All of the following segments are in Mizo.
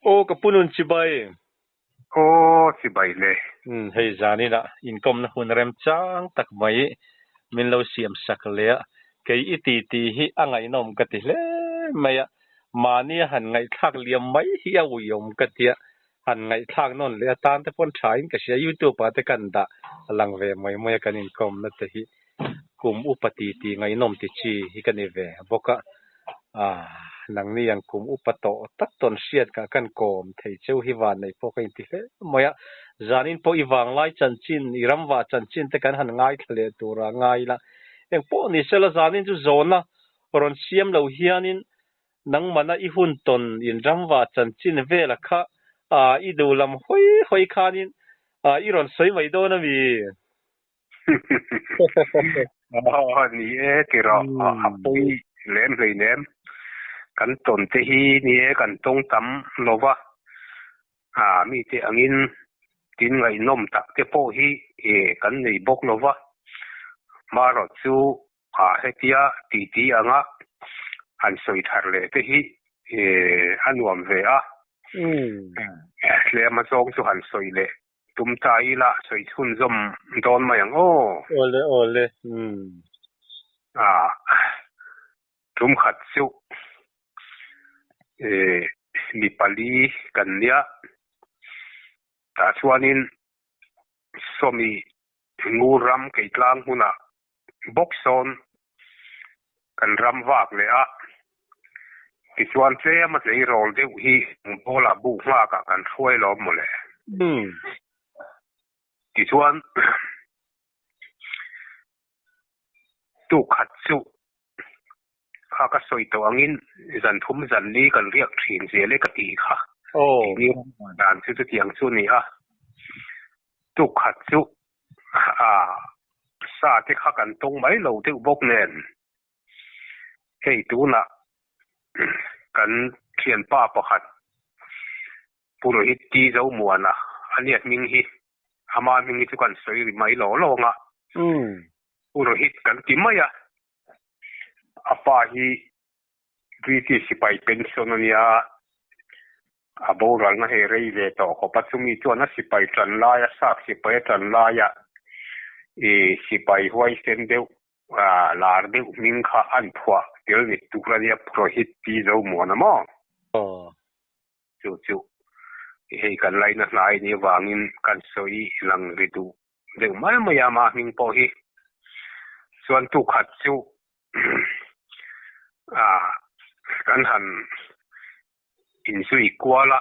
Aw ka pu nun chibai. Aw chibai le. Umm hei zaninah inkawmna hun remchang tak mai min lo siam sak leh a, kei i ti ti hi a ngaihnawm ka ti hle mai a, mahni a han ngaihthlak liam mai hi a uiawm ka ti a, han ngaihthlak nawn leh atan te pawn tha in ka hria, youtube ah te kan dah lang ve mai mai a kan inkawmna te hi kum upa ti ti ngaihnawm ti chi hi ka ni ve bawk a, ah nangni ang kum upa tawh tak tawn hriat kah kan kawm thei cheu hi van nei pawh ka inti hle mai a, zanin pawh i vanglai chanchin, i ramvah chanchin te kan han ngaithla leh tura ngai ila, engpawh ni sela zanin chu zawhna rawn siam lo hianin Nangmana i hun tawn in ramva chanchin vela kha i duh lam hawi hawi khanin i rawn sawi mai dawn a mi? Aw ni e tiraw a pawi lem hleinem. Kan tawn te hi ni e kan tawng tam lova mite angin tin ngaihnawm tak te pawh hi kan nei bawk lova. Marawh chu Ah hetia titi anga han sawi thar leh te hi a nuam ve a, tlem a zawng chu han sawi leh tum ta ila sawi chhunzawm dawn mai ang aw. Awle awle umm. Ah tum khat chu mi pali kan nia tah chuanin sawmi Ngur ram Keitlang hmunah bawk sawn kan ram vak leh a, tichuan tlem a tleirawl deuh hi bawlah buk nghakah kan hruai lawm mawle. Tichuan tuk khat chu kha ka sawi tawh angin zan thum zan li kan riak thin zel e ka tih kha. Tihni ram dan chu chutiang chu a ni a. Tuk khat chu a sa te kha kan tawng mai lo deuh bawk nen hei tunah kan thianpa pakhat Pu Rohit T Zomuana a nia hming hi ama hming hi chu kan sawi ri mai law lawng a. Pu Rohit kan ti mai a, a pa hi British sipai pension a nia, a boralna hei rei ve tawh khawp a, chumi chuan a sipai tan laia, sap sipai a tan laia i sipai huaisen deuh lar deuh hming kha an phuah tel ni tur a nia, Pu Rohit T Zomuana maw? Chu chu hei kan laina hnai ni avangin kan sawi lang ri duh deuh mai mai a mah hming pawh hi. Chuan tukhat chu ah kan han inzui kual a,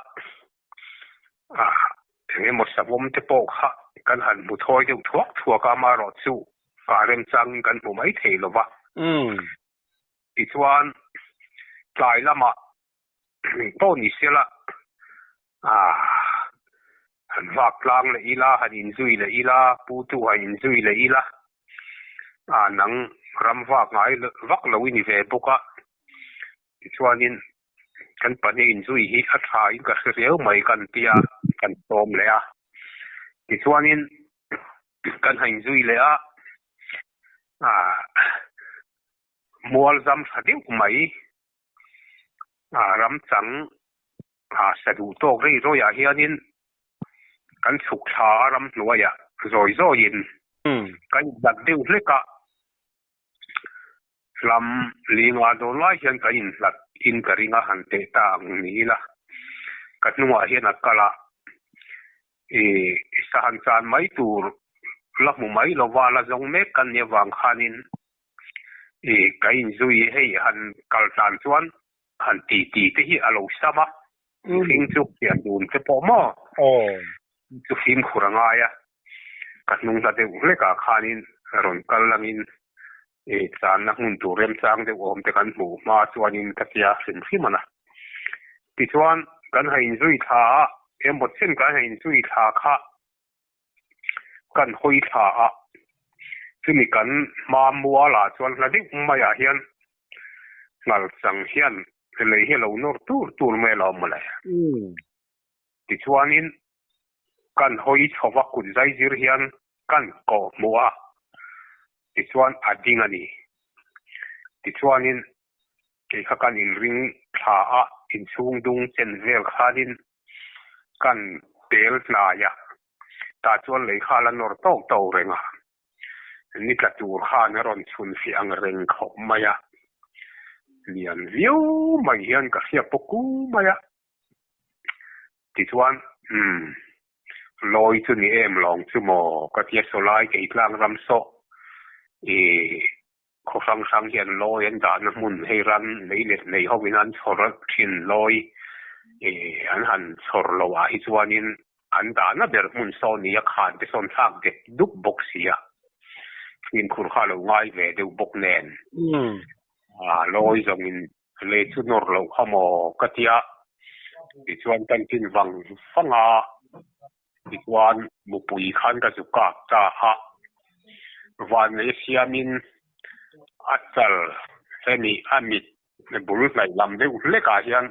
ah eng emaw savawm te pawh kha kan han hmu thawi deuh thuak thuak a, amaherawhchu kah remchangin kan hmu mai thei lo va. Tichuan tlai lamah pawh ni sela ah han vak tlang leh ila han inzui leh ila pu tu han inzui leh ila ah nang ram vak ngai vak lo i ni ve bawk a tichuanin kan pahnih inzui hi a tha in ka hre riau mai kan tia kan sawm leh a tichuanin kan han inzui leh a ah mual zam tha deuh mai. Ram chang sa duh tawk rei rawiah hianin kan chhuk thla a ram hnuaiah zawi zawiin kan inhlat deuh hlek a, hlam linga dawn lai hian kan inhlat in ka ring a han teh ta ang ni ila ka hnungah hian a kal a, ih sahan chan mai tur la hmu mai lova la zawng mek kan nih avang khanin I ka inzui hei han kal tlan chuan han ti ti te hi a lo sam a, mihring chu pian dun te pawh maw chu fimkhur a ngai a, ka hnung hla deuh hlekah khanin rawn kal langin i channa hmun tur remchang deuh awm te kan hmuh hma chuanin ka tia hrim hrim a na. Tichuan kan han inzui thla a, emaw chen kan han inzui thla kha kan hawi thla a, chumi kan hma mualah chuan hla deuh maiah hian ngal chang hian lei hi a lo nawr tur tur mai a lo awm mawle. Tichuanin kan hawi chho va kut zai zir hian kan kawh hmuh a, tichuan a ding a ni. Tichuanin kei kha kan inring thla a, inchhung dung chen vel khanin. Kan pel hnai a, tah chuan lei kha la nawr tawk tawk reng a, ni tla tur khan a rawn chhun fiah ang reng khawp mai a, lian viau mai hian ka hria pawh ku mai a. Tichuan, umm, lawi chu ni em lawng chu maw ka tia sawlai keitlang ram sawh i Khaw hrang hrang hian lawi an dahna hmun hei ran lei let nei hovin an chhawr thin lawi an han chhawr loh ah hi chuanin an dahna ber hmun saw nia khan te sawn thlak dep dup bawk si a, fimkhur kha a lo ngai ve deuh bawk nen lawi zawngin lei chu nawr loh kha maw ka tia tichuan kan tin vang vang a. Tichuan, mupui khan ka zu kap ta a, vanlei siamin a chal hemi a mit bul hnaih lam deuh hlekah hian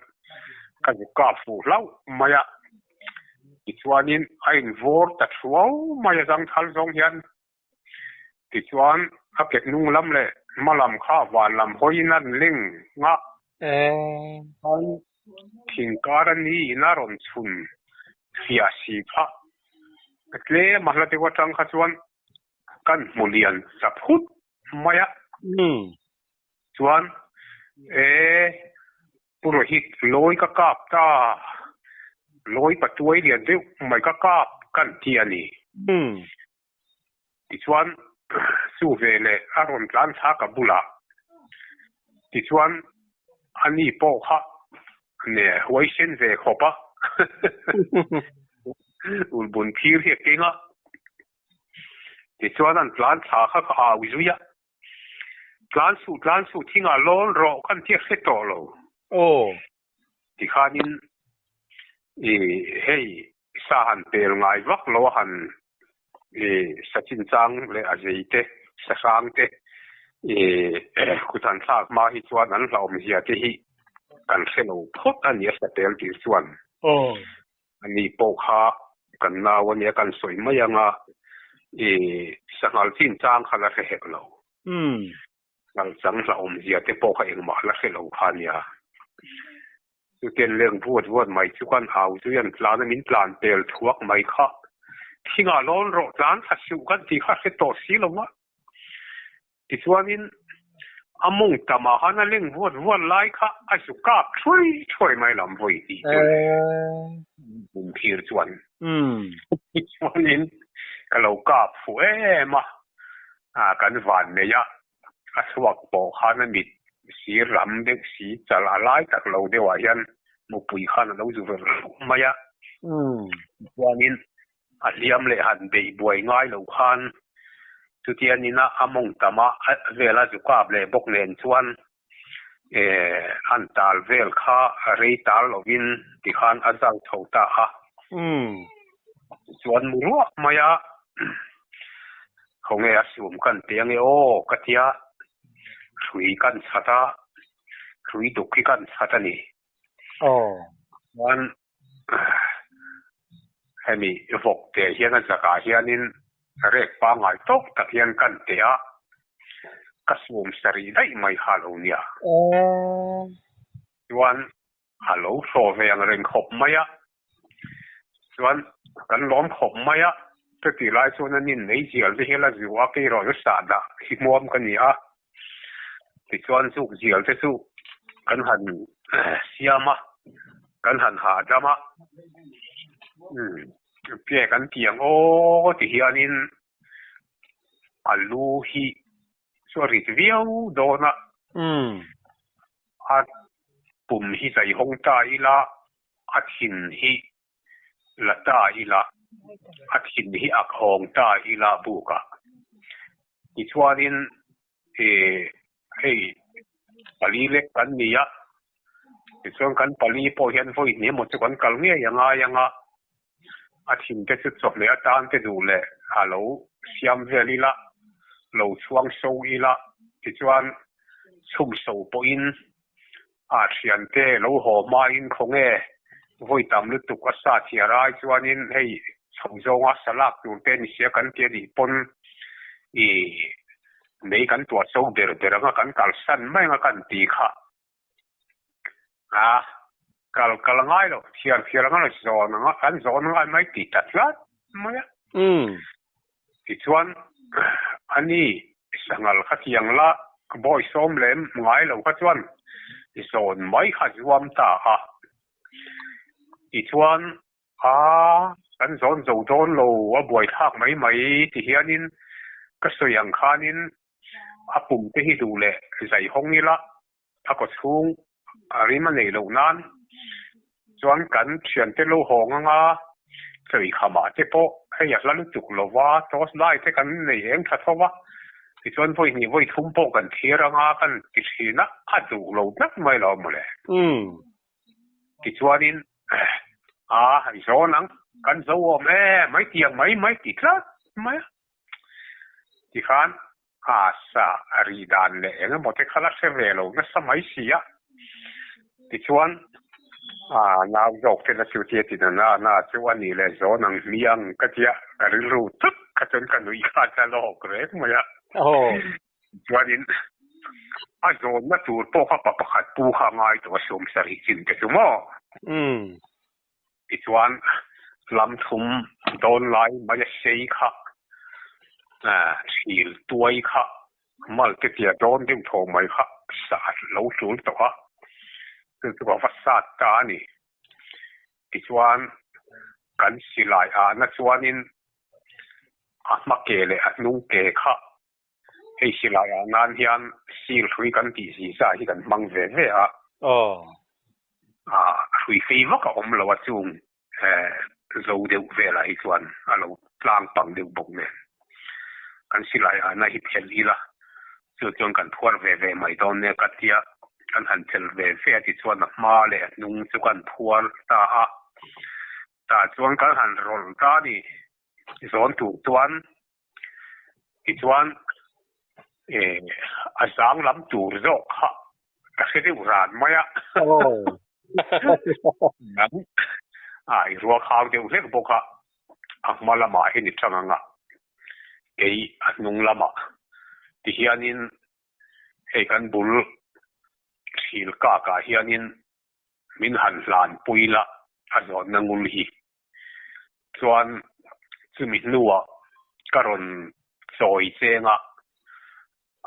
ka zu kap fuh hlauh mai a. Tichuanin a invawr ta thuau mai a zangthal zawng hian. Tichuan, a ke hnung lam leh hma lam kha van lam hawiin an leng a. Chuan thingkar a ni in a rawn chhun fiah si kha. Tlem a hla deuh atang kha chuan kan hmu lian ta phut mai a. Chuan, e, Purohit, lawi ka kap ta, lawi patuai lian deuh mai ka kap kan ti a ni. Tichuan, chu veleh a rawn tlan thlak a bulah. Tichuan, ani pawh kha ne huaisen ve khawp a, ulbun phir hi a keng a. Tichuan, an tlan thla kha ka au zui a, Tlan suh, tlan suh, thingah lawn rawh kan ti a hre tawh lo. Aw. Tikhanin i hei sa han pel ngai vak lo a han i sa chinchang leh a zei te, sa hrang te i kut han thlak hma hi chuan an hlauhawm zia te hi kan hre lo phawt a ni a sa pel tir chuan. Aw. Ani pawh kha kan nau a nia kan sawi mai anga i sanghal chinchang kha la hre hek lo. Umm. Ngalchang hlauhawm zia te pawh kha engmah la hre lo kha nia. Chutiang leng vuat vuat mai chu kan au zui an tlan a, min tlan pel thuak mai kha. Thingah lawn rawh tlan thla suh kan tih kha hre tawh si lo a. Tichuanin a mawng tamah khan a leng vuat vuat lai kha a zu kap thuai thuai mai lam vawi tih chu le. Bumphir chuan. Tichuanin ka lo kap fuh em a. A kan van nei a, a chhuak pawh khan a mit sir lam deuh si chal a lai tak lo deuh ah hian mupui khan a lo zu ver hlauh mai a. Tichuanin a hliam leh han beih buai ngai lo khan chutianin a mawng tam a vel a zu kap leh bawk nen chuan an tal vel kha rei tal lovin tikhan a zau chho ta a. Chuan mu ruah mai a, khawnge a sum kan pe ange aw ka tia, hrui kan chhat a, hrui duk hi kan chhat a ni. Chuan hemi vawk te hian a zakah hianin rek pangngai tawk tak hian kan teh a, ka sum sarih daih mai kha a lo nia. Chuan a lo thaw ve ang reng khawp mai a, chuan kan lawm khawp mai a, chutih lai chuan an innei zial te hian a zu a, kei rawn sah dah hi hmuam ka ni a, tichuan zuk zial te chu kan han siam a, kan han hahdam a, umm ke kan ti ang aw ti hianin a lu hi chu a rit viau dawn a, a pum hi zaihawng ta ila, a thin hi la ta ila, a thin hi a khawng ta ila bukah. Tichuanin hei pali lek kan ni a, tichuan kan pali pawh hian vawi hnih emaw chu kan kal ngei a ngai ang a, a thin te chu chawhmeh atan te duh leh a lo siam vel ila, lo chhuang so ila, tichuan chhum so pawhin a thiante lo haw hmain khawnge vawi tam lutuk a sa thiar ai chuanin hei chho zawnga sa lak tur te ni sia kan ti a nih pawn i mei kan tuah so ber ber anga kan kalsan mai anga kan ti kha a. Kal kal a ngai lo, thiar thiar a ngai lo, zawn a ngai, kan zawn a ngai mai tih ta tlat mai a. Tichuan, ani sangal kha tiang la bawi sawm lem ngai lo kha chuan zawn mai kha zuam ta a. Tichuan, a kan zawn zo dawn lo, a buaithlak mai mai ti hianin ka sawi ang khanin a pum te hi duh leh zai hawng ila a kaw chhung a rim a neih loh nan chuan kan thiante lo hawng anga chawi khamah te pawh hei a hla lutuk lo va, torch light te kan nei eng tha tho va, tichuan vawi hnih vawi thum pawh kan thlir anga kan ti thin a, a duh lo tlat mai lo mawle. Tichuanin a zawn ang, kan zo awm e mai tiang mai mai ti tlat mai a, tikhan A sa a ri dan leh eng emaw te kha la hre ve lo nasa mai si a. Tichuan, a nau zawk te na chu tia ti na na na chu a nih leh zawn ang hmiang ka tia ka rilru tak kha chuan ka nuih kha a lawk reng mai a. Tichuanin, a zawnna tur pawh kha pa pakhat pu kha a ngai tawh a 70 chin te chu maw? Tichuan, lam thum dawn lai mai a sei kha, thil tuai kha, mal te tia dawn deuh thaw mai kha sa a lo tul tawh a, chu chu a va sat ta a ni. Tichuan, kan silai ahna chuanin a hma ke leh a hnung ke kha Hei silai ah nan hian sil hrui kan tih zi zah hi kan hmang ve ve a. Ah hrui fei vak a awm lo a chung zo deuh velah hi chuan a lo tlang pang deuh bawk nen. Kan silai ah na hi phelh ila chu chuan kan phuar ve ve mai dawn nia ka tia kan han phelh ve ve a tichuan a hma leh a hnung chu kan phuar ta a. Tah chuan kan han rawlh ta a ni. Zawn tur chuan Tichuan a zang lam tur zawk kha ka hre deuh ran mai a. Nang a i rual khau deuh hlek bawk a, a hma lamah hian i chang ang a, kei a hnung lamah. Tihianin hei kan bul thil kakah hianin min han hlanpui la a zawnna ngul hi. Chuan chumi hnuah ka rawn chawi cheng a,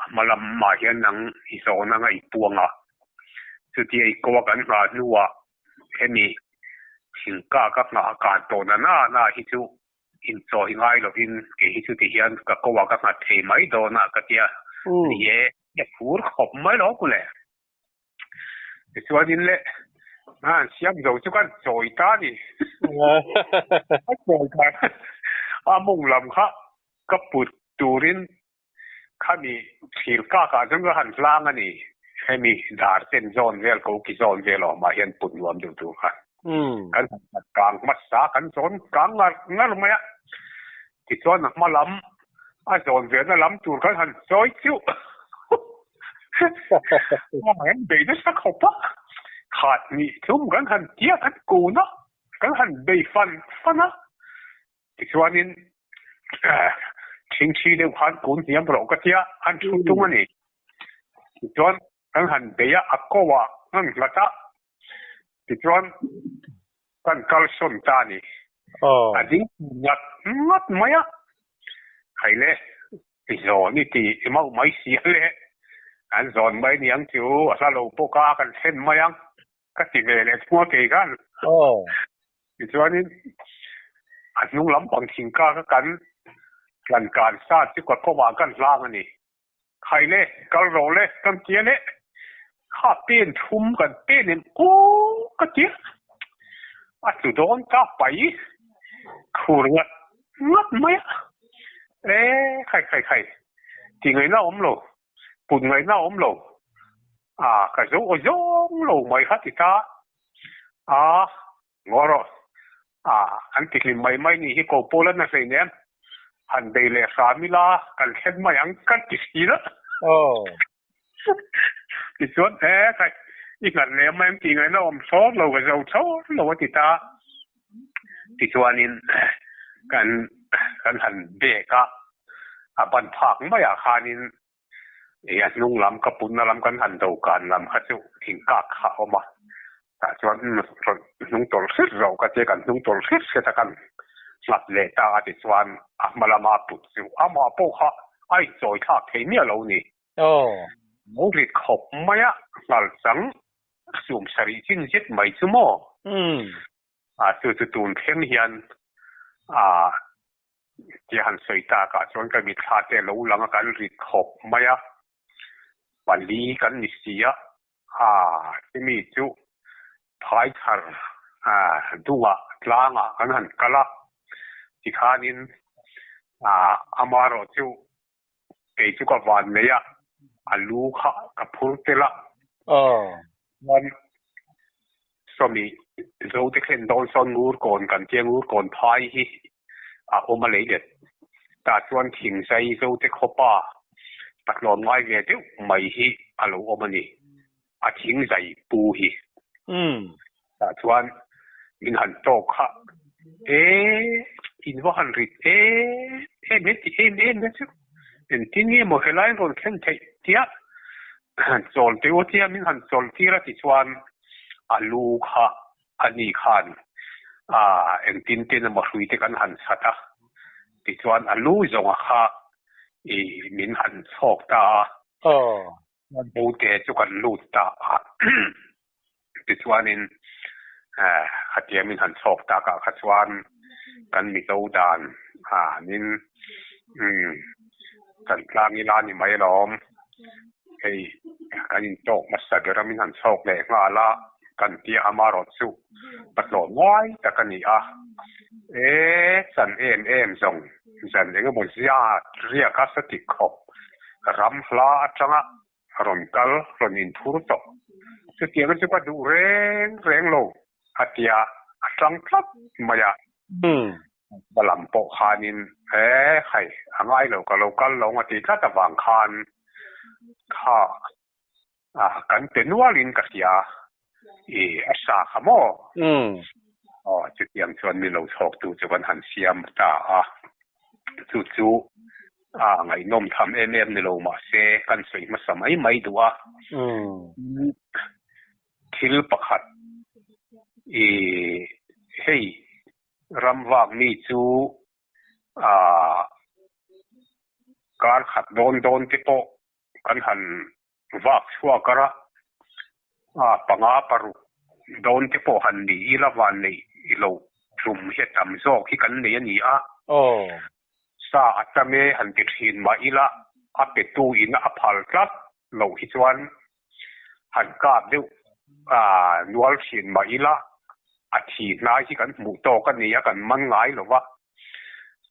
a hma lamah hian nang i zawn anga i puang a, chutia i ko a kan nghah hnuah hemi thingka ka nghah kan tawh na na na hi chu inchawi ngai lovin kei hi chuti hian ka ko a ka nghat thei mai dawn a ka tia, ni e, a phur khawp mai lo kule. Tichuanin le an siam zo chu kan chawi ta a ni. A chawi khan a mawng lam kha ka put turin khami thil kakah chuan ka han hlang a ni. Hemi dar chen zawn vel ko ki zawn vel awmah hian put nuam deuh tur kha. Kan han khat kang hmasa kan zawn kang ngar ngar mai a. Tichuan a hma lam a zawn velna lam tur khan han chawi chiuh. An bei nasa khawp a, khat hnih thum kan han tia kan kun a, kan han bei fan fan a. Tichuanin thingthi deuh khan kun hniam rawh ka tia an thu tung a ni. Tichuan kan han bei a, a ko ah kan nghat a, tichuan kan kal sawn ta a ni. A ding ngat ngat mai a, Khai le, i zawn i ti i mauh mai si a le, kan zawn mai ni ang chu a hla lo bawk a, kan thlen mai ang ka ti ve leh thung a kei khan. Tichuanin a hnung lampang thingka kha kan tlan kan sa chu ka kawmah kan hlang a ni. Khai le, kal rawh le, kan tia le, kha pen thum kan pen em aw ka tia. A tlu dawn ta pai khur ngat ngat mai a. E khai khai khai, ti ngaihna awm lo, put ngaihna awm lo, a ka zo aw zawng lo mai kha ti ta a. Ngaw rawh. A, an ti hlim mai mai ni hi ko pawl an a hlei nen. Han bei leh hram ila kan thlen mai ang kan ti thin a. Aw. Tichuan, e khai, i nghat leh mai ang tih ngaihna awm thlawt lo ka zo thlawt lo a ti ta. Tichuanin kan kan han bek a, a ban phak maiah khanin Hei a hnung lam ka putna lam kan han do kan lam kha chu thingkak kha a awm a. Tah chuan rawn hnung tawlh hret rawh ka tia, kan hnung tawlh hret hret a kan nghat leh ta a ti chuan a hma lama put chu amah pawh kha a inchawi thlak thei miah lo ni. Lo rit khawp mai a, nghal chang sum sarih chin zet mai chu maw? Chu chu tun thleng hian tia han sawi takah chuan ka mitthla te lo lang a, kan rit khawp mai a, pali kan ni si a. Chumi chu phaichhar dungah tlangah kan han kal a, tikhanin amaherawh chu kei chu ka van nei a, a lu kha ka phur tel a. Chuan sawmi Zote thlen dawn sawn Ngurkawn kan tia Ngurkawn phai hi a awm a lei let. Tah chuan thingzai Zote khawpa patlawm ngai ve deuh mai hi a lo awm a ni, a thingzai pu hi. Tah chuan min han tawk kha, E, in va han rit em em he ti em em te chu, engtin nge maw helai rawn thlen theih tia chawl teh u tia min han chawl tir a ti chuan a lu kha a ni khan engtin ten emaw hrui te kan han chhat a tichuan a lu zawnga kha min han chhawk ta a. Bote chu kan lut ta a, tichuanin khatia min han chhawk takah kha chuan kan Mizo dan anin kan tlang ila ni mai alawm, hei kan intawk hmasa ber a min han chhawk leh nghal a, kan tia amarawh chu patlawh ngai tak a ni a, e chan em em zawng zan engemaw zia riak a sati khawp ram hla atanga rawn kal rawn inphur tawh. Chutiang chu ka duh reng reng lo a tia a tang tlat mai a. Hma lam pawh khanin he hai a ngai lo ka lo kal lo a ti tlat avang khan kha kan pe nualin ka hria i a sa kha maw? Aw chutiang chuan mi lo chhawktu chu kan han siam ta a, chu chu a ngaihnawm tham em em ni lo mahse kan sawi hmasa mai mai duh a. Thil pakhat i hei ram vak mi chu a kar khat dawn dawn te pawh kan han vak chhuak a ra, a panga paruk dawn te pawh han ni ila van neih loh tum hi a tam zawk hi kan nei a ni a. Sa a tam e han ti thin mah ila a petu in a phal tlat loh hi chuan han kap deuh a nual thin mah ila a thi hnai hi kan hmuh tawk a ni a, kan man ngai lo va.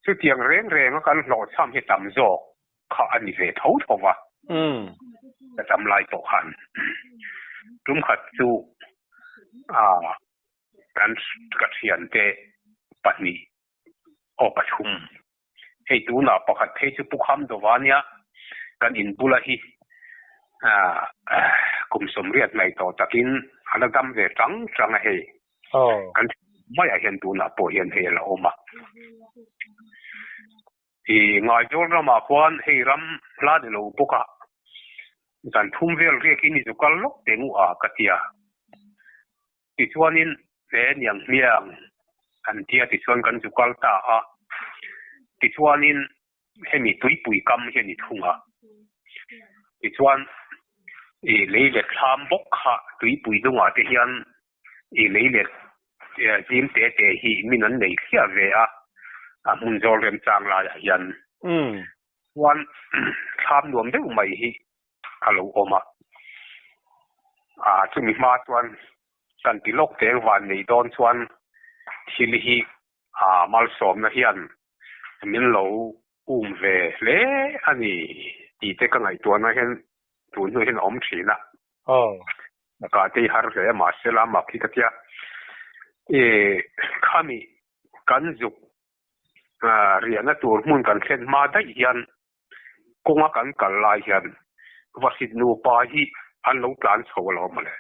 Chutiang reng reng a kan hlawhchham hi tam zawk. kha a ni ve tho tho va, ka tam lai pawh khan tum khat chu kan ka thiante pahnih aw pathum hei tunah pakhat phei chu Pukham dawva nia kan in bula hi kum sawmriat mai tawh takin a la dam ve tang tang a hei kan maiah hian tunah pawh hian hei a la awm a. I Ngaizawl ramah khuan hei ram hla ni lo bawk a, zan thum vel riakin i zu kal lawk teh ngu a ka ti a. Tichuanin he niang hmiang an tia tichuan kan zu kal ta a. Tichuanin hemi tuipui kam hi a ni thung a. Tichuan i lei let thlam bawk kha tuipui hnungah te hian I lei let zim te te hi min an nei thliah ve a, a hmun zawl remchang laiah hian chuan thlam nuam deuh mai hi a lo awm a. Chumi hma chuan kan ti lawk teng van nei dawn chuan thil hi malsawmna hian min lo um ve hle a ni tih te ka ngaihtuahna hian tun hnu hian a awm thin a. Ka tei har hle mahse la mak hi ka tia. E khami kan zuk riahna tur hmun kan thlen hma daih hian kawnga kan kal lai hian Vasit nupa hi an lo tlan chho alawm mawle.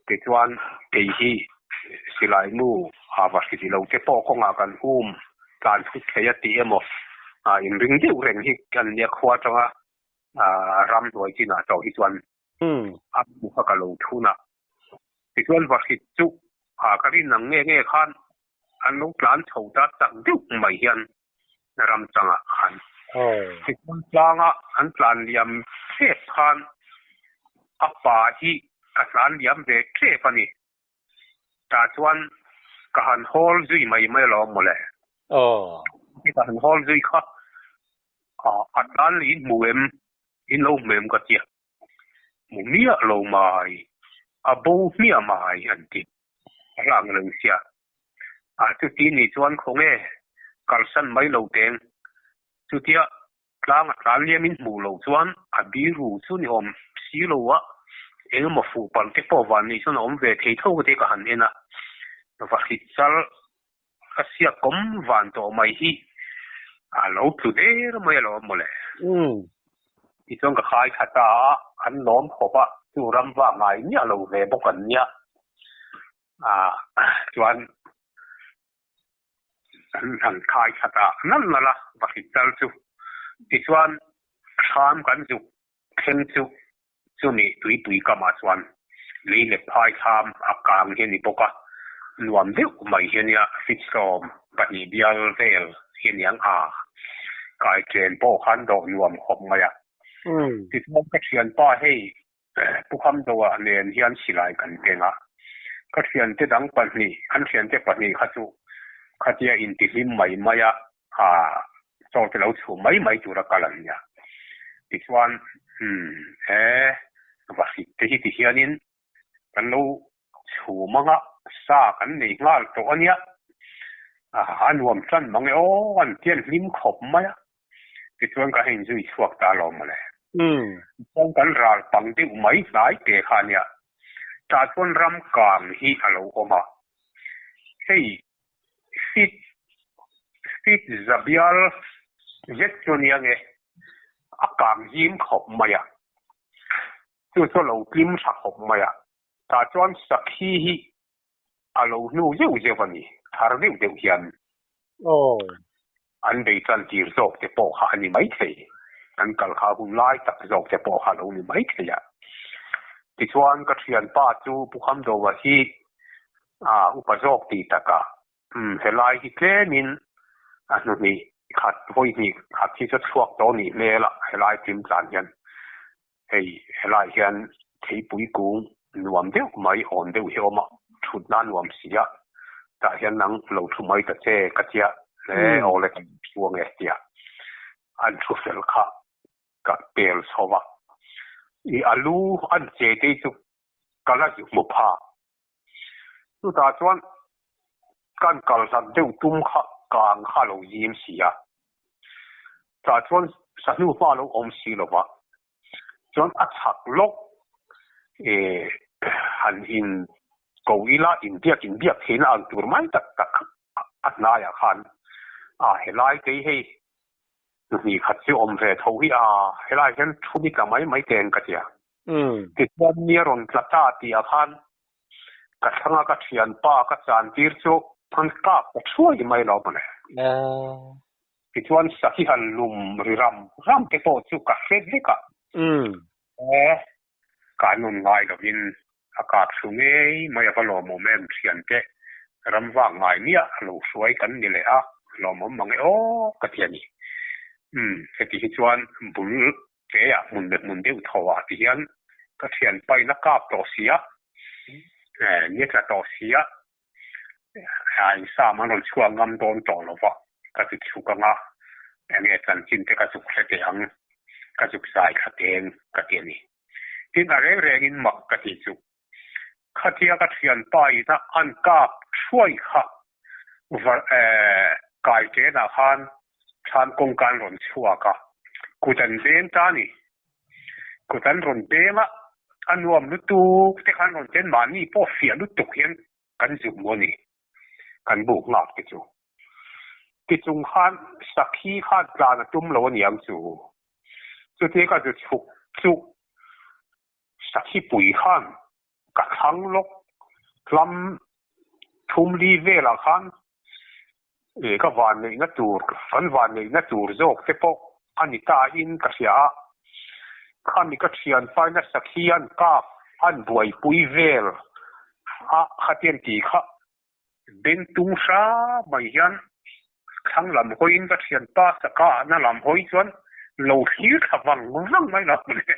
Tichuan kei hi silai nu a Vasit ilo te pawh kawngah kan um tlan thut thei a tih emaw inring deuh reng hi kan nia khua atanga ramhnuai chinah tawh hi chuan a hmu kha ka lo thun a. Tichuan vahrit chu a ka rin ang nge nge khan an lo tlan chho ta chak deuh mai hian ram changah khan. Tichuan tlanga an tlan liam tep khan a pa hi a tlan liam ve tep a ni. Tah chuan ka han hawl zui mai mai alawm mawle. Ka han hawl zui kha a tlan leh in hmu em, in lo hmu em ka tia. Hmu miah lo mai, a bo hmiah mai an ti. A hlang lo sia. A chuti ni chuan khawnge kalsan mai lo teng. Chutia tlang a tlan liam in hmuh loh chuan a biru chu ni awm si lo a, eng emaw fuh palh te pawh van nih chuan a awm ve thei tho te ka han en a. Va hrit chal ka siak kawm van tawh mai hi a lo tlu der mai alawm mawle. Tichuan ka khai thla ta a, an lawm khawp a, chu ram vak ngai miah lo ve bawk an nia. Ah chuan an han khai thla ta nalh nalh a, va hrit chal chu. Tichuan thlam kan zuk thleng chu Chumi tuipui kamah chuan lei leh phai thlam a kang hi a ni bawk a, nuam deuh mai hi a nia, feet 12 bial vel hi a niang a, kai chen pawh khan dawh nuam khawp mai a. Tichuan ka thianpa hei Pu Khamdoa nen hian silai kan keng a, ka thiante dang pahnih, an thiante pahnih kha chu khatia intihlim mai mai a, chaw te lo chhuh mai mai tura kal an nia. Tichuan, umm, he vahrit te hi tihianin kan lo chhum anga sa kan nei nghal tawh a nia. A nuam tan mang e aw, an tian hlim khawp mai a. Tichuan ka heng zui chhuak ta alawm mawle. Tichuan kan ral pang deuh mai hnai te kha a nia. Tah chuan ram kang hi a lo awm a. Hei Fit fit zabial zet chu nia nge a kang zim khawp mai a, chu chu a lo tlim tha khawp mai a, tah chuan sakhi hi a lo hnu zeuh zeuh a ni, thar deuh deuh hian an bei tan tir zawk te pawh kha a ni maithei, an kal kha hun lai tak zawk te pawh kha a lo ni maithei a. Tichuan ka thianpa chu Pu Khamdova hi A upa zawk tih takah helai hi tlemin a hnuhnih khat vawi hnih khat hi chu chhuak tawh nih hmel a, helai tlim tlan hian hei helai hian theipui kung nuam deuh mai awn deuh hi a awm a, thutna a nuam si a, tah hian nang lo thu mai ta che ka tia hle aw le ka thu ange tia an thu fel kha ka pel chho va, i a lu an che te hi chu ka la zu hmu phak. Chutah chuan kan kal hlat deuh tum kha kang kha a lo zim si a, tah chuan sahnu hma a lo awm si lo va, chuan a chhak lawk eh han in ko ila inbiak inbiak theihna ang tur mai tak tak a hnaiah khan a helai te hi hei hnuhnih khat chu awm ve tho hi a helai hian thu ni tla mai mai ten ka tia. Tichuan ni a rawn tla ta tih ah khan ka thlanga ka thianpa ka chan tir chu an kap ta thuai mai lo mawle. Tichuan sakhi han lum ri ram ram te pawh chu ka hre vek a. E ka nun ngai lovin a kap thlu ngei mai a va lawmawm em thiante ram vak ngai miah lo hruai kan ni leh a lawmawm mang e aw ka ti a ni. Heti hi chuan bul Keiah hmun leh hmun deuh tho ah ti hian ka thian pain a kap tawh si a, ni tla tawh si a, in sam an rawn chhuak ngam dawn tawh lo va, ka ti chhuk ang a, enge chanchin te ka zuk hre teh ang, ka zuk zai thla teng ka ti a ni. Tin, a reng rengin mak ka ti chu, khatia ka thian pain a an kap thuai kha kai ṭenah khan thlan kawngka an rawn chhuak a, kut an beng ta a ni. Kut an rawn beng a, a nuam lutuk te khan rawn chen mahni pawh fiah lutuk hian kan zuk maw ni, kan buk nghak te chu. Tichung khan sakhi khan tlan a tum lo a niang chu. Chutia ka zu chhuk chu sakhi pui khan Ka thlang lawk hlam thum li velah khan ih ka vanneihna tur, kan vanneihna tur zawk te pawh a ni ta in ka hria a. Khami ka thianpaina sakhi an kap an buaipui vel A khatian tih kha beng tung hra mai hian thlang lam hawiin ka thianpa saka na lam hawi chuan lo thlir thla vang vang mai lo le.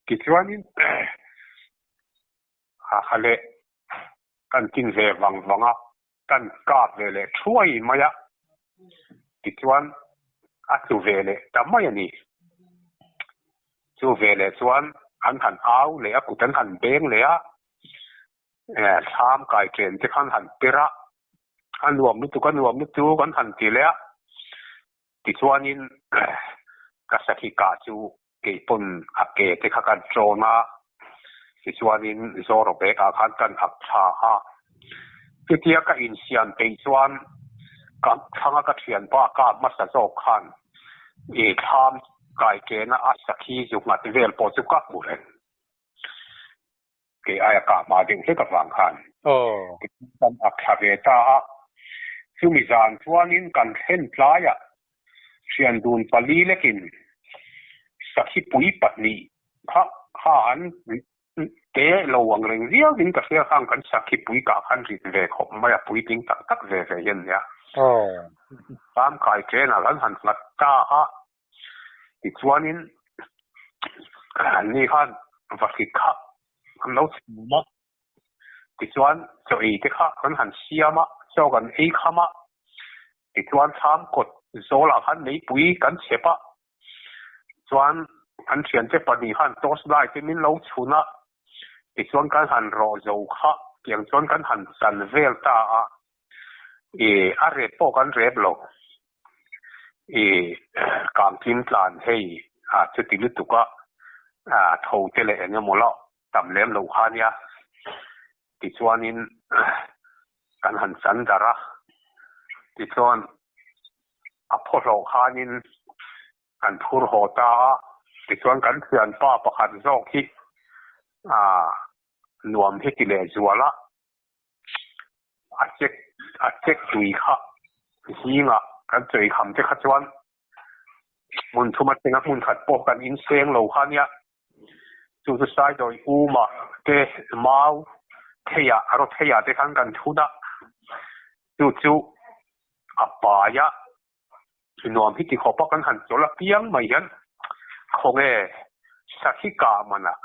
Tichuanin a leh kan tin ve vang vang a, kan kap ve leh thuai mai a, tichuan a tlu ve leh ta mai a ni. Chu ve leh chuan an han au leh a, kut an han beng leh a, thlam kai chen te kha an han per a, a nuam lutuk a nuam lutuk an han ti leh a, tichuanin ka sakhi kah chu kei pawn a ke te kha kan ṭawn a, tichuanin Zoro bag ah khan kan ak thla a. Chutia ka insiam peih chuan ka thlanga ka ṭhianpa ka hmasa zawk khan i thlam kai kena a sakhi zu nghat vel pawh chu ka hmu reng. Kei aia kah hma deuh hlek avang khan kan ak thla ve ta a. Chumi zan chuanin kan thlen tlaiah thian dun pali lekin sakhi pui pahnih kha kha an te lo ang reng viauin ka hria khang kan sakhi pui kah khan rit ve khawp mai a, puitling tak tak ve ve hian nia. Tam kai ṭenah kan han nghat ta a. Tichuanin anni khan vahrit kha an lo chhum a, tichuan chaw ei te kha an han siam a, chaw kan ei kham a, tichuan thlam kawt zawlah khan meipui kan chhep a, chuan an thiante pahnih khan torch light te min lo chhun a, tichuan kan han rawh zo kha tiang chuan kan han chan vel ta a, ih a rep pawh kan rep lo. I kangtling tlan hei a chuti lutuk a, tho te leh eng emaw lah tam lem lo kha nia. Tichuanin kan han chan darh a, tichuan a phaw hlawh khanin kan phur haw ta a, tichuan kan thianpa pakhat zawk hi nuam hi ti leh zual a. A check a check tui kha zingah kan chawi kham te kha chuan hmun thum atanga hmun khat pawh kan inseng lo kha nia. Chu chu Saidawi Uma te mau theiah a raw theiah te khan kan thun a, chu chu a pai a nuam hi ti khawp a kan han chawl apiang mai hian khawnge sakhi kah manah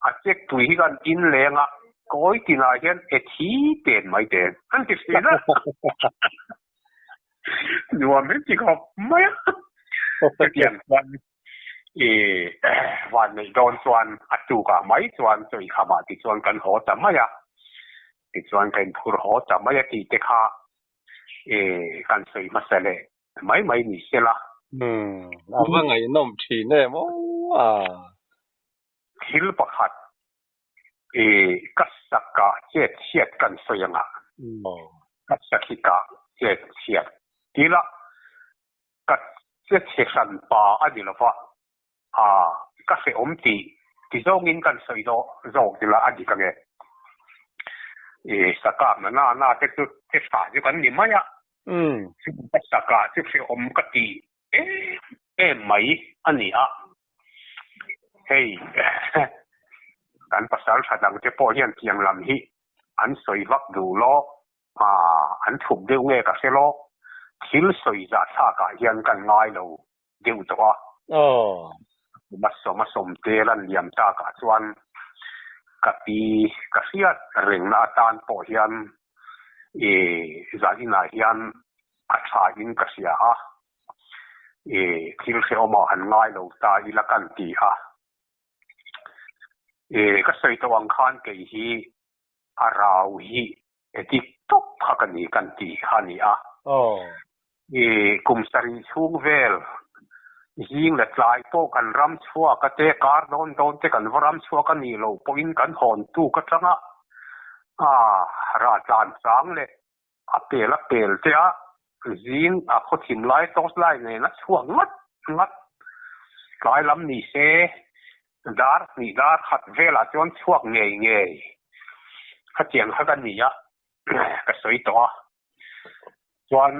a check tui hi kan in leng a kawi tinah hian e thi ten mai te an ti thin a nuam hi ti khawp mai a chutiang chuan i van neih dawn chuan a tukah mai chuan chawi khamah tichuan kan haw ta mai a tichuan ka inphur haw ta mai a tih te kha e kan sawi hmasa leh mai mai ni se la. Umm, a va ngaihnawm thin em aw a. Thil pakhat e ka saka chet chhiat kan sawi anga ka sakhi ka chet chhiat tila ka che chhe hran pa a ni lova a ka hrehawm tih ti zawngin kan sawi zawh zawk tila a dik ange. I saka na na na te chu te tha chu kan ni mai a. Ka saka chu hrehawm ka ti em em mai a ni a. Hei kan pasal tha dang te pawh hian tiang lam hi an sawi vak duh lo an thup deuh nge ka hre lo. Thil sawi zahthlakah hian kan ngai lo deuh tawh a. Kum a sawm a sawm tel an liam takah chuan ka pi ka hriat rengna atan pawh hian i zan inah hian a tha in ka hria a, i thil hrehawmah han ngai lo ta ila kan ti a. I ka sawi tawh ang khan kei hi a rau hi dik tawp kha ka ni kan tih kha a ni a. I kum sarih chhung vel zing leh tlai pawh kan ram chhuak a te, kar dawn dawn te kan va ram chhuak a nih loh pawhin kan hawn tuk atanga a rah tlan chang leh a pel a pel te a zing a khawthim lai torch light nen a chhuak ngat ngat. Tlai lam ni se dar hnih dar khat velah chuan chhuak ngei ngei khatiang kha ka ni a ka sawi tawh a chuan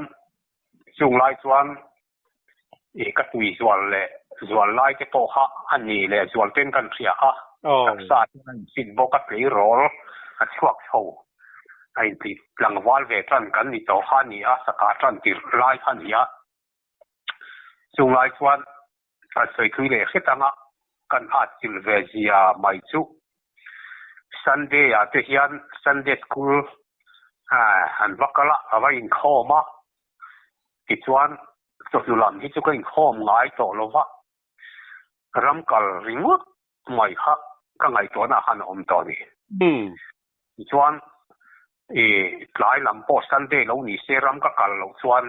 chung lai chuan ih ka tui zual leh zual lai te pawh kha a ni leh zual ten kan hria a. Taksa hian a infit bawk a, tleirawl a chhuak chho a inti tlangval ve tan kan ni tawh kha a ni a, sakah tan tirh lai kha a ni a. Chung lai chuan kan sawi thui leh hret anga kan atchilh ve zia mai chu Sunday ah te hian Sunday school an va kal a, a va inkhawm a, tichuan chawhnu lam hi chu ka inkhawm ngai tawh lo va, ram kal ringawt mai kha ka ngaihtuahna ah khan a awm tawh a ni. Tichuan i tlai lam pawh Sunday lo ni se ram ka kal loh chuan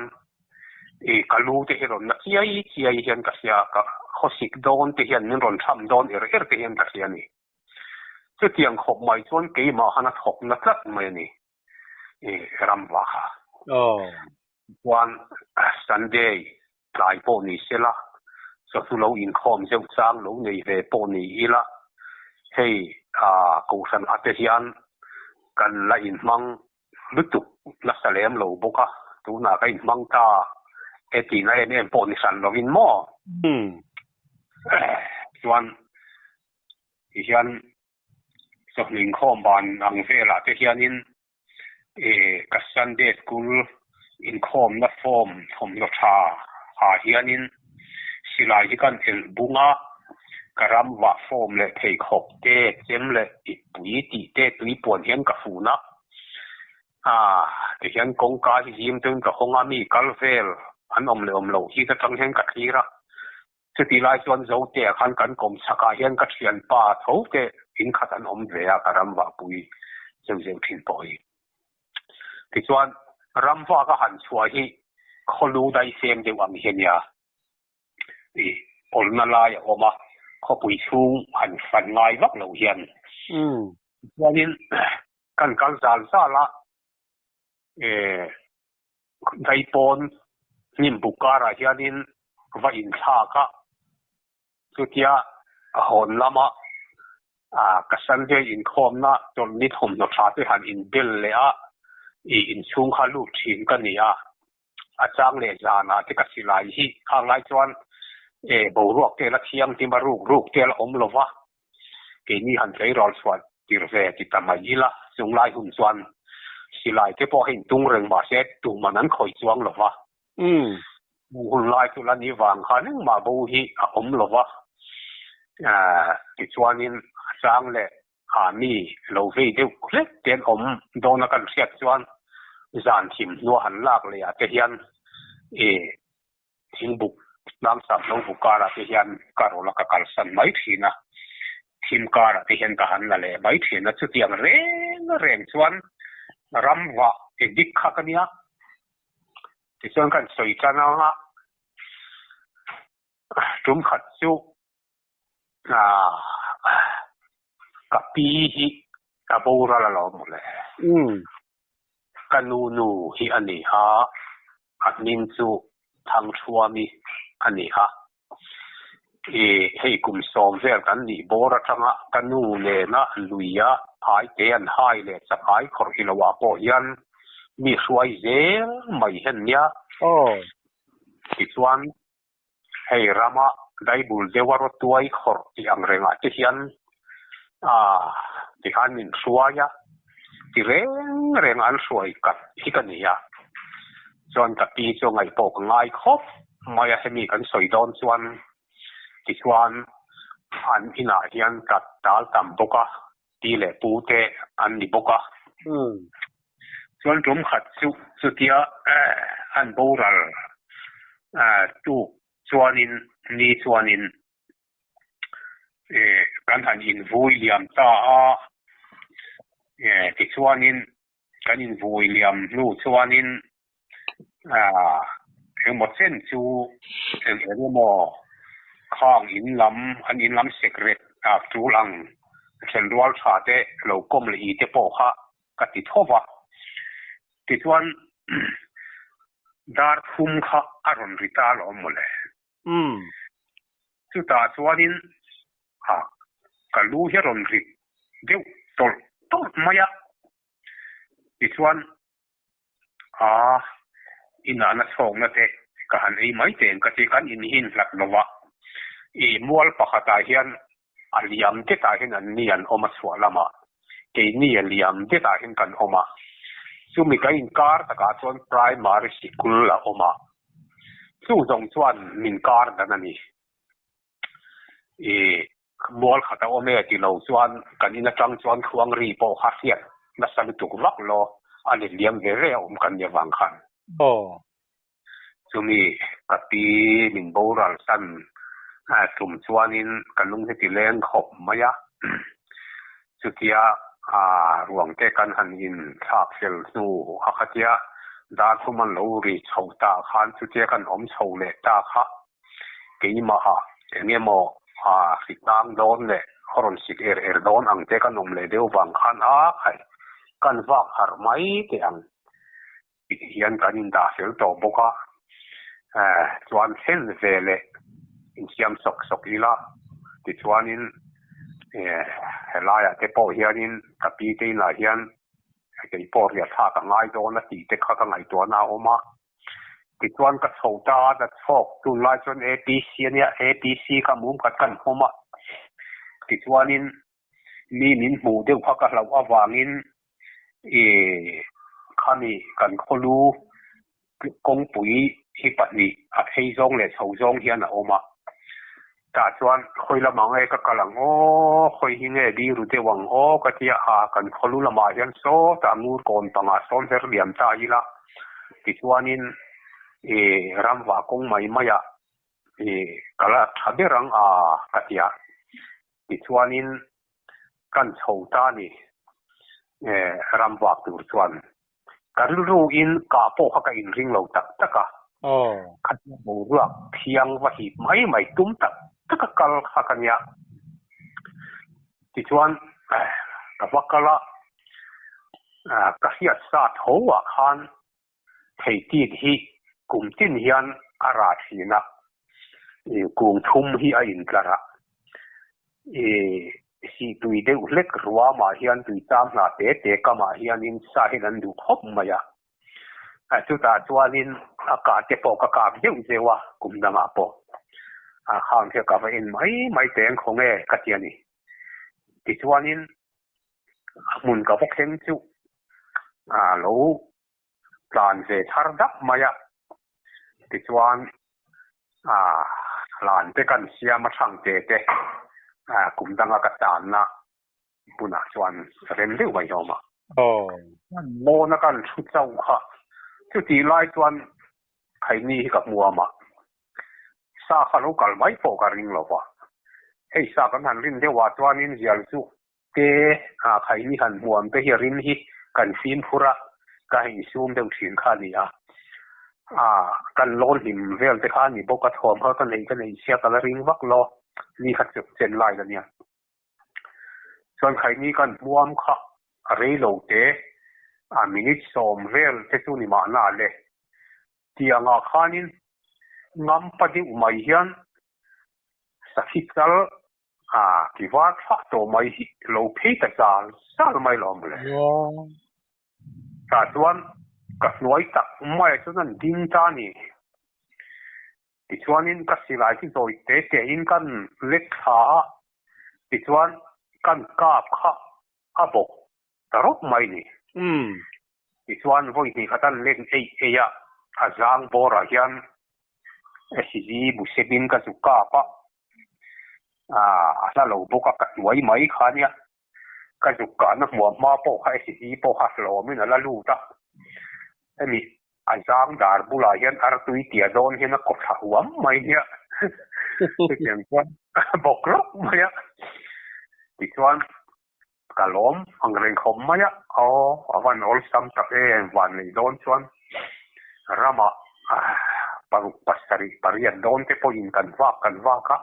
i ka lu te hi rawn na chiai chiai hian ka hria ka khawsik dawn te hian min rawn tham dawn er er te hian ka hria a ni. Chutiang khawp mai chuan keimah khan a thawk na tlat mai a ni i ram vah kha. Chuan Sunday tlai pawh ni sela, chawhnu lo inkhawm zeuh chang lo nei ve pawh ni ila, hei kohhran ate hian kan la inhmang lutuk nasa lem lo bawk a, tunah ka inhmang ta e tihna em em pawh ni hran lovin maw? Chuan tihian chawhnu inkhawm ban ang velah te hianin ka Sunday School inkhawmna form thawmhnaw tha ah hianin silai hi kan elh bung a, ka ram vah form leh pheikhawk te, chem leh ipui tih te tui puan hian ka fun a, ah tihian kawngka hi zim deuhin ka hawng a, mi kal vel an awm leh awm loh hi ka tang hian ka thlir a. Chutih lai chuan Zotea khan kan kawm chhakah hian ka thianpa tho te in khat an awm ve a, ka ram vahpui zeuh zeuh thin pawh hi. Tichuan, ram vak a han chhuah hi khawlu daihfem deuh ang hi a nia. I awlna lai a awm a, khawpui chhung han fan ngai vak loh hian. Tichuanin kan kal zal zal a, Daipawn hnim buk karah hianin va inthlak a, chutia a hawn lama ka Sunday inkhawmna chawlhni thawmhnaw tha te han inbel leh a, i inchhung kha lut thin ka ni a, a chang leh zanah te ka silai hi khang lai chuan boruak te la thianghlim a, ruk ruk te la awm lo va, Keini han tleirawl chhuah tir ve ti ta mai ila, chung lai hun chuan silai te pawh hei tung reng mahse tuman an khawih chuang lo va. Chung hun lai chu la ni vang khan engmah bo hi a awm lo va. Tichuanin a chang leh a mi lo vei deuh hlek te an awm dawn a kan hriat chuan zan thim hnua han lak leh ah te hian Thingbuk tlangsap lo bu karah te hian ka rawl a ka kalsan mai thin a, thim karah te hian ka han la leh mai thin a, chutiang reng reng chuan ram vah dik kha ka nia. Tichuan kan sawi tan anga tum khat chu ka pi hi ka boral alawm mawle. Ka nu nu hi a ni a, a hming chu Thangthuami a ni a. I hei kum sawm vel kan nih bawr atanga ka nu nena luia aite an hai leh chakai khawrh hi loah pawh hian mi hruai zel mai hen nia. Tichuan Hei rama daibul deuha rawtuai khawrh tih ang rengah te hian ah tikhan min hruai a, ti reng reng an hruai kat hi ka ni a. Chuan ka pi chu ngaih pawh ka ngai khawp mai a, hemi kan sawi dawn chuan tichuan an inah hian ka tal tam bawk a, pi leh pu te an ni bawk a. Chuan tum khat chu chutia an boral tuk chuanin ni chuanin kan han invui liam ta a, tichuanin kan invui liam hnu chuanin engemaw chen chu eng emaw khang in lam an in lam secret tul ang thenrual tha te lo kawm leh i te pawh kha ka ti tho va. Tichuan dar thum kha a rawn ri ta alawm mawle. Chutah chuanin ka lu hi a rawn ri deuh tawlh tawlh mai a. Tichuan a inahna chhawkna te ka han ei mai teng ka ti. Kan inhin hlat lo va, i mual pakhatah hian. A liam detah hian an ni an awm a chhuah lamah, keini a liam detah hian kan awm a. Chumi kan inkar takah chuan primary sikul a awm a, chu zawng chuan min kar dan a ni. I mual khat a awm e ti lo chuan kan in atang chuan khuang ri pawh kha hriat nasa lutuk vak lo a let liam ve ve a awm kan nih avang khan. Aw. Chumi ka pi min boral san tum chuanin ka lung hi ti leng khawp mai a. Chutia ruang te kan han in thlak fel hnu a khatia dar thum an lo ri chho ta khan chutia kan awm chho leh ta kha keimaha eng emaw hri tlang dawn leh a rawn sik er er dawn ang te kan awm leh deuh vang khan a khai kan vak harh mai teh ang. Tih hian kan indah fel tawh bawk a, chuan thlen ve leh insiam sawk sawk ila, tichuanin helaiah te pawh hianin ka pi te inah hian kei pawh riah thlak a ngai dawn a tih te kha ka ngaihtuahna a awm a. Tichuan ka chho ta a, ka chhawk tunlai chuan APC a nia, APC kha mum khat kan hmawm a, tichuanin Mi min hmuh deuh kha ka hlauh avangin i khami kan khawlu kawngpui hi pahnih a phei zawng leh chho zawng hian a awm a. Tah chuan khawi lamah nge ka kal ang aw, khawi hi nge biru deuh ang aw ka tia a, kan khawlu lamah hian sawtah ngur kawn pangah sawn her liam ta ila tichuanin i ramvah kawng mai maiah i kal a tha ber ang a ka tia. Tichuanin kan chho ta ni ram vak tur chuan ka rilru in kah pawh kha ka inring lo tak tak a, khatia boruak thiang va hip mai mai tum tak tak a kal kha ka nia. Tichuan ka va kal a, ka hriat sa tho ah khan Theitit hi kum tin hian a rah thin a, kung thum hi a intlar a, sih tui deuh hlek ruamah hian tui cham hna te te kamah hianin sa hian an duh khawp mai a. Chutah chuanin a kah te pawh ka kap zeuh zeuh a, kum dangah pawh a khang hi ka va en mai mai teng khaw nge ka ti a ni. Tichuanin a hmun ka va thleng chu a lo tlan ve thar dap mai a, tichuan ah hlan te kan siam a thang te te ah kum danga ka tanna hmunah chuan rem deuh mai hlawm a. Lawna kan thu chauh kha chutih lai chuan Khaini hi ka hmuam a, sa kha lo kal mai pawh ka ring lo va, hei sa kan han rin deuhah chuanin zial chu Te ah khaini han hmuam te hi a rim hi kan fimkhur a, ka hei sum deuh thin kha a ni a. Ah kan lawn hlim vel te kha a ni bawk a, thuam kha ka nei ka nei sia ka la ring vak lo, ni kha chu chen lai la nia. Chuan khaini kan hmuam kha a rei lo te, a minute sawm vel te chu ni mahna le. Tiangah khanin ngampa deuh mai hian sakhi chal A ti var thlah tawh mai hi lo phei ta zal zal mai lo mawle. Tah chuan ka hnuai tak maiah chuan an ding ta a ni. Tichuanin ka silai chu zawi te tein kan lek thla a, tichuan kan kap kha a bawk ta rawp mai ni. Tichuan vawi hnih khat an len eih eih a, a zang bawrah hian SG bu sebin ka zu kap a, a hla lo bawk a, ka hnuai mai kha nia. Ka zuk kahna hmuah hma pawh kha SG pawh kha hlawmin a la lut a. Hemi a zang dar bulah hian artui tia dawn hian a kaw thla huam mai nia. Chutiang chuan a bawk rawp mai a. Tichuan Ka lawm ang reng khawp mai a, aw a van awlsam tak em van nei dawn chuan ramah paruk pasarih pariat dawn te pawhin kan vak kan vak a,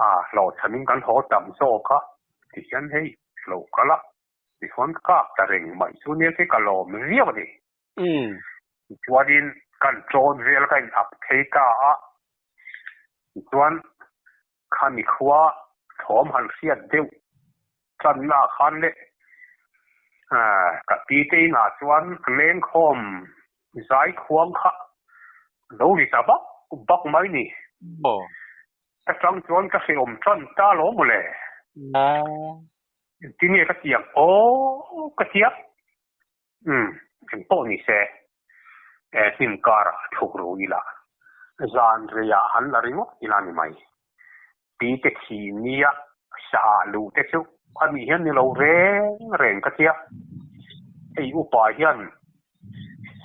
a hlawhchhamin kan haw tam zawk a tihian hei lo kal a tichuan kak ta reng mai chu nia khi ka lawm viau a ni. Tichuanin kan chawn vel ka in up thei ta a, tichuan Khami khua thawm han hriat deuh channa khan leh ka pi te inah chuan lengkhawm zai khuang kha lo ri ta bak bak mai ni. Ta tang chuan ka hrehawm tan ta lo mawle. Engtin nge ka ti ang aw ka ti a. Umm engpawh ni se hnim karah thuk ru ila zan reiah han la ringawt ila ni mai. Pi te thi nia sa ah luh te chu a nih hian ni lo reng reng ka tia. Hei upa hian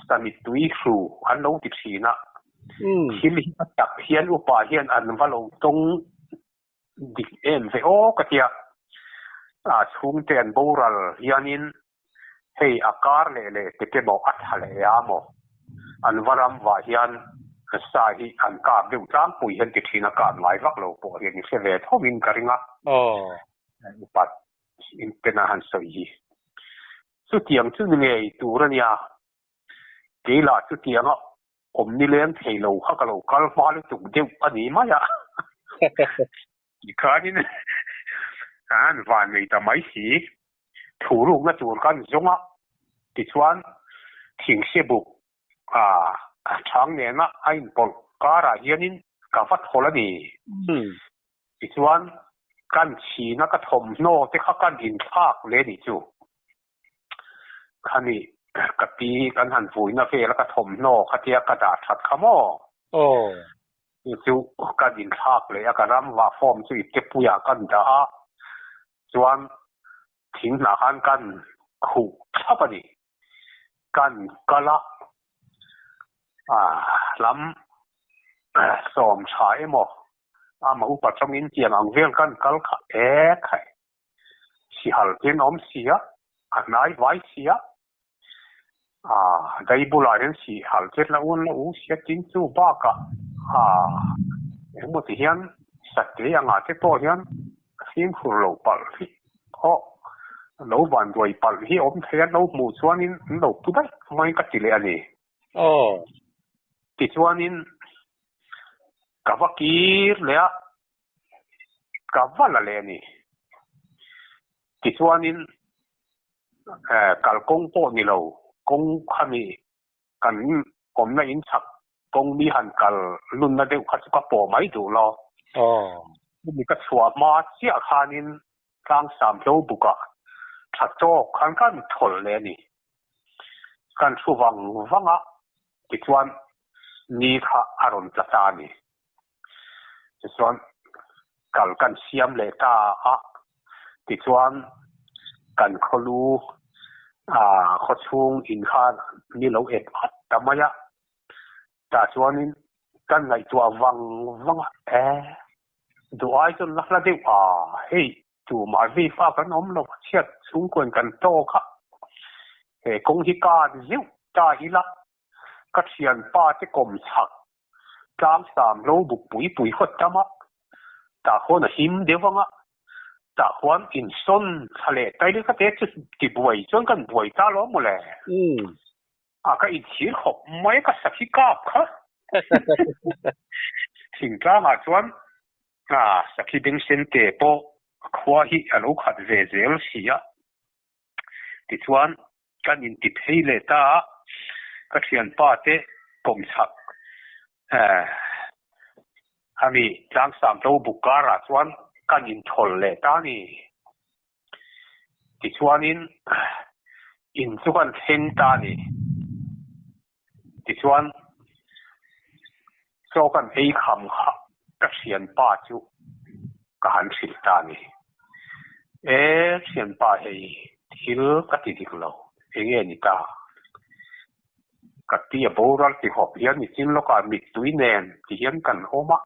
sa mittui hru an lo ti thin a, thil hi a tak hian upa hian an va lo tawng dik em ve aw ka tia. A chhungte an boral hianin hei a kar leh leh te te maw a tha leh a maw an va ram vah hian sa hi an kap deuh tlangpui hian ti thin a kap ngai vak lo pawh hian i hre ve tho in ka ring a. Upat in pen a han sawi hi chutiang chu ni ngei tur a nia kei lah chutianga awm ni leng thei lo kha ka lo kal hma lutuk deuh a ni mai a. Tikhanin an van nei ta mai si. Thurukna tur kan zawng a, tichuan thingse buk a chhang nena a inpawlh karah hianin ka va thawl a ni. Tichuan kan chhina ka thawmhnaw te kha kan inthlak leh a nih chu. Khani ka pi kan han vuina vela ka thawmhnaw khatia ka dah that kha maw? Aw. Chu chu kan inthlak leh a ka ram vah form chu ipte puiah kan dah a, chuan thing hnah khan kan khuh thlap a ni. Kan kal a, lam sawm tha emaw amah upa tawngin tiang ang vel kan kal kha ek hai. Sihal ten awm si a, a hnai vai si a, aah dai bulah hian sihal te la un la u si a tin chu bakah aah engemaw ti hian satei angah te pawh hian fimkhur lo palh hi aw lo van duai palh hi awm thei a, lo hmuh chuanin an lo pu daih mai ka ti leh a ni. Aw. Tichuanin ka va kir leh a. Ka va la leh a ni. Tichuanin kalkawng pawh ni lo, kawng khami kan awmna in chhak kawng mi han kal lunna deuh kha chu ka pawh mai duh lo. Chumi ka chhuah hma chiah khanin tlangsam hlo bukah tha tawk khan kan thawlh leh a ni. Kan thu vang vang a, tichuan ni kha a rawn tla ta a ni. Tichuan kal kan siam leh ta a, tichuan kan khawlu khawchhung in kha ni lo ep at ta mai a, tah chuanin kan ngaihtuah vang vang a, e duh ai chuan la hla deuh a, hei tumah vei fa kan awm lo, chhiat chhungkuan kan tawk a, he kawng hi kan zeuh ta ila ka thianpa te kawm chhak tlang sam lo buk pui pui hawt tam a, tah khuan a him deuh ang a, tah khuan insawn thla leh tai leh ka te chu ti buai chuan kan buai ta lo mawle. A ka inchhir khawp mai ka sakhi kap kha. Thingtlangah chuan a sakhi bengsen te pawh khua hi a lo khat ve zel si a. Tichuan kan inti phei leh ta a, ka thianpa te kawm chhak ami tlangsam to buk karah chuan kan inthawl leh ta a ni. Tichuanin in chu kan thleng ta a ni. Tichuan chaw kan ei kham kha ka thianpa chu ka han hrilh ta a ni. E thianpa hei thil ka ti dik lo, enge ni ta? Ka ti a boral ti hawp hian nichin lawkah mittui nen ti hian kan awm a,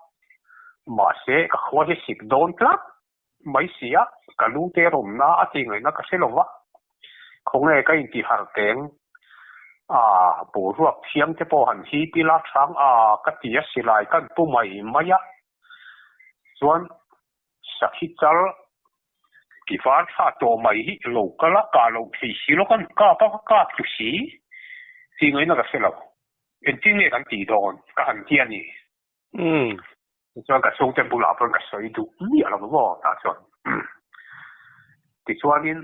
mahse ka khua hi sik dawn tlat mai si a, ka lu te rawmna a tih ngaihna ka hre lo va, khawnge ka intih harh teng a, boruak thiang te pawh han hip ila hrang a ka ti a silai kan pu mai mai a, chuan sakhi chal ti var thla tawh mai hi lo kal a, kah loh thei si lo kan kap a, ka kap tu si tih ngaihna ka hre lo, engtin nge kan tih dawn ka han ti a ni. Tichuan ka chhungte bulah pawhin ka sawi duh miah lo maw tah chuan. Tichuanin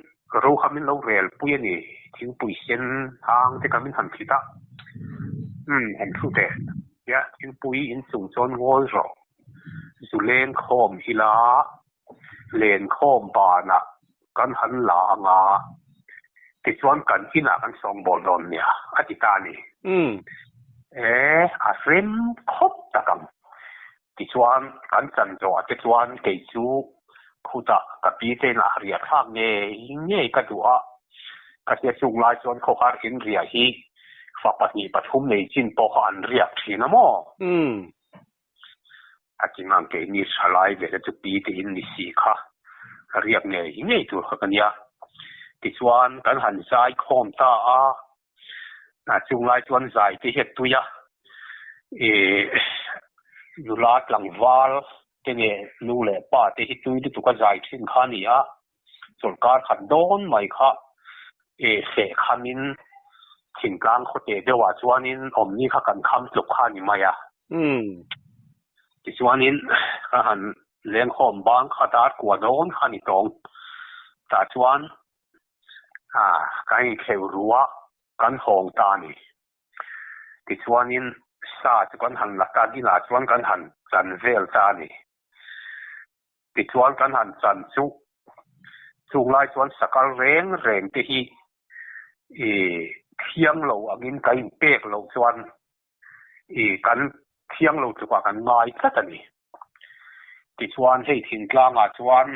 ro kha min lo rel pui a ni, thingpui sen hang te kha min han thlit a, umm han thu teh tia thingpui in chung chuan ngawi rawh. Zu leng khawm ila len khawm banah kan han la anga tichuan kan inah kan sawngbawl dawn nia a ti ta a ni. E, a rem khawp tak ang. Tichuan kan chan zawhah te chuan kei chu khutah ka pi te inah riah thlak ngei ngei ka duh a, ka hria chung lai chuan khawhar in riah hi fa pahnih pathum nei chin pawh kha an riak thin a maw? A ti ngang keini thalai ve te chu pi te in ni si kha riak ngei ngei tur kha ka nia. Tichuan kan han zai khawm ta a, a chunglai chuan zai te hi a tui a, ih nula tlangval te nge nu leh pa te hi tui lutuk a zai thin kha a ni a, chawlhkar khat dawn mai kha ih feh khamin thingtlang khawte deuhah chuanin awmni kha kan kham tluk kha a ni mai a. Tichuanin ka han lengkhawm bang kha dar kua dawn kha a ni tawng. Tah chuan kan inkheuh ruah kan hawng ta a ni. Tichuanin sa chu kan han la ta dinah chuan kan han chan vel ta a ni. Tichuan kan han chan chu chung lai chuan sakal reng reng te hi ih thiang lo angin ka inpek loh chuan ih kan thiang lo tlukah kan ngai tlat a ni. Tichuan hei thingtlangah chuan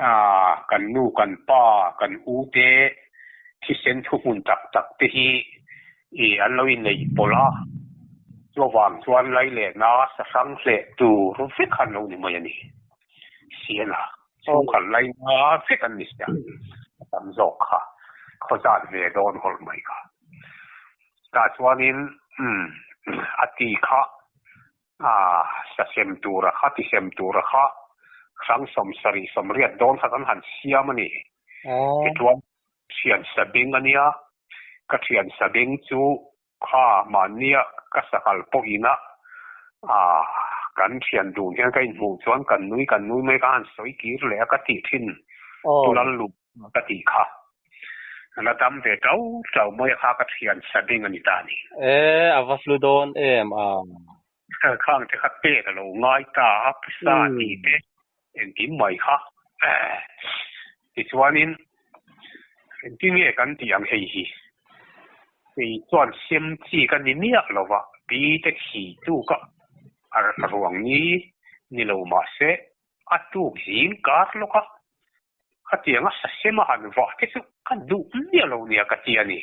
ah kan nu kan pa kan u te thisen thuhmun tak tak te hi ih an lo inneih pawlh a, chuvang chuan lailehna sahrang hleh tur vek kha an lo ni mai a ni. Siala chhungkhat laina vek an ni sia, a tam zawk kha khaw zat ve dawn hawlh mai kha. Tah chuanin umm a ti kha ah sasem tura kha tisem tura kha hrang sawmsarih sawmriat dawn kha kan han siam a ni. Tichuan thian sabing a nia, ka thian sabing chu kha mahnia ka sahal pawhina ah kan thian dun hian ka inhmuh chuan kan nui kan nui mai ka han sawi kir leh a ka tih thin tulal luh ka tih kha. La dam ve tau tau mai a kha ka thian sabing a ni ta a ni. E, a va hlu dawn em a. Khang te kha pek a lo ngai ta a, pisa tih te engkim mai kha. Tichuanin engtin nge kan tih ang hei hi? Kei chuan sem chi ka ni miah lo va, pi te khi tuk a, a ruang ni ni lo mahse a tuk zing kar lawk a, khatiang a sasem a han vah te chu ka duh miah lo nia ka ti a ni.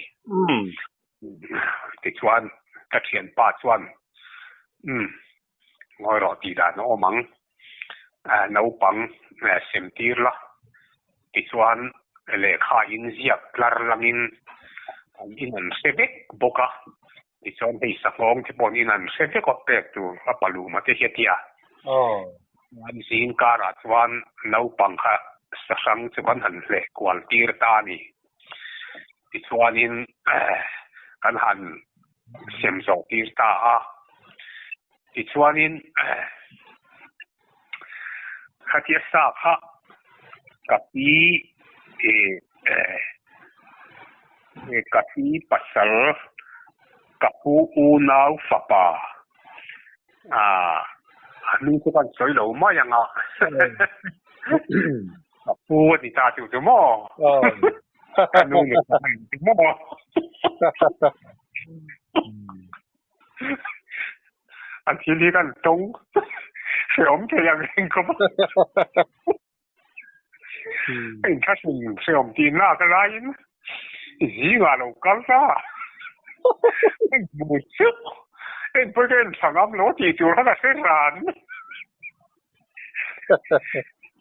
Tichuan ka thianpa chuan umm ngawi rawh tih dan a awm ang, naupang sem tir la tichuan lehkha in ziak tlar langin an in an hre vek bawk a, tichuan hei sahlawng te pawh in an hre vek a pek tur a paluma te hi a ti a. Chuan zing karah chuan naupang kha sahrang chu kan han hleh kual tir ta a ni. Tichuanin kan han sem zawh tir ta a. Tichuanin khatia sa kha ka pi ka pi pasal ka pu unau fapa a hming chu kan sawi lo mai ang a. Ka pu a ni ta chu chu maw? Ka nu ni ta chu maw? An thil hi kan tawng hrehawm thei ang reng khawp a. Inthlahrun hrehawm tih nak laiin zingah lo kal ta. Hmu chu enpui ka enthla ngam lo tih tur khan a hre ran.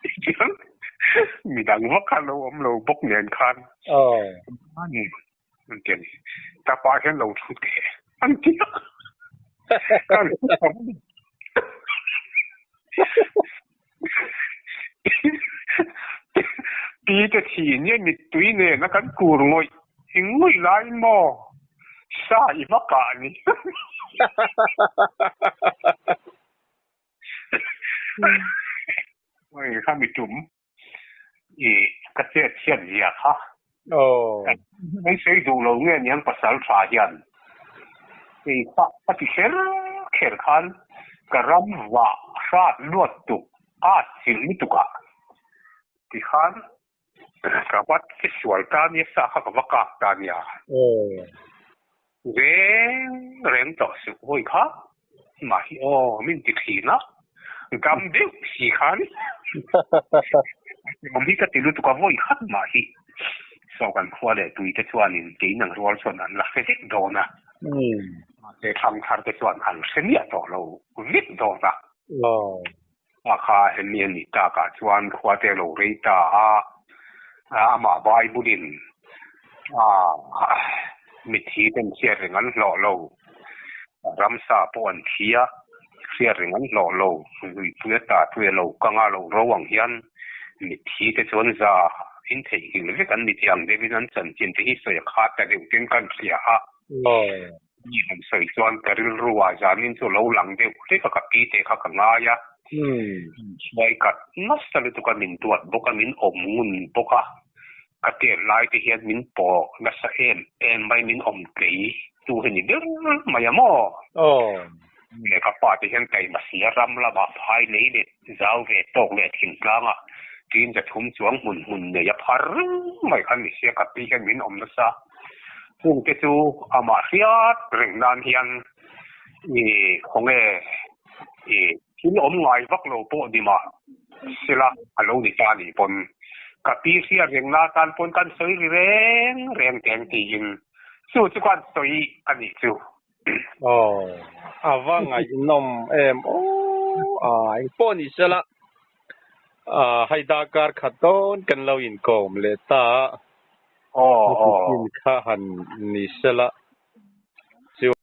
Tichuan midang vak kha lo awm lo bawk nen khan an ti a ni. Tapa hian lo thu teh an ti a. Pi te thi nia mittui nena kan kur ngawih ngawih laiin maw sa i va kah ni. Oi kha mi tum i ka chet chhiat zia kha. Mai sawi duh lo nge niang pasal tha hian. Kei kha ka ti kher kher khan. Ka ram vah hrat luat tuk at chilh lutuk a tikhan ka va che sual ta nia sa kha ka va kak ta nia. Reng reng tawh suh hawi kha mah hi aw min ti thin a gam deuh si khan awm hi ka ti lutuk a vawi khat mah hi saw kan khua leh tui te chuanin kei nang rual chuan an la hre vek dawn a mahse thlang thar te chuan an hre miah tawh lo vek dawn a. A kha hemi a nih takah chuan khua te a lo rei ta a, amah Bible-in mithi ten hriat reng an hlawh lo, ramsa pawh an thi a, hriat reng an hlawh lo, luipui a tah tui a lo kang a, lo ro ang hian mithi te chuan za in theihnghilh vek an ni tih ang deuhin an chanchin te hi sawi a khat ta deuh ten kan hria a. Mi han sawi chuan ka rilru ah zanin chu lo lang deuh hlek a ka pi te kha ka ngai a, hruai kat nasa lutuk a min duat bawk a, min awm ngun bawk a, ka tel lai te hian min pawh nasa em em mai min awm tlei tu hi ni ber mai a maw? Leh ka pa te hian taima si a ram lamah phai lei leh zau ve tawk leh thingtlang ah tin zathum chuang hmun hmun nei a phar mai kha ni sia ka pi hian min awm nasa. Chungte chu amah hriat reng nan hian i khawnge i thil awm ngai vak lo pawh ni mah sela a lo ni ta nih pawn ka pi hriat reng na tan pawn kan sawi ri reng reng teng tiin chu chu kan sawi a nih chu. Aw a va ngaihnawm em aw a engpawh ni sela hei darkar khat dawn kan lo inkawm leh ta a. Aw aw. Kha han ni sela.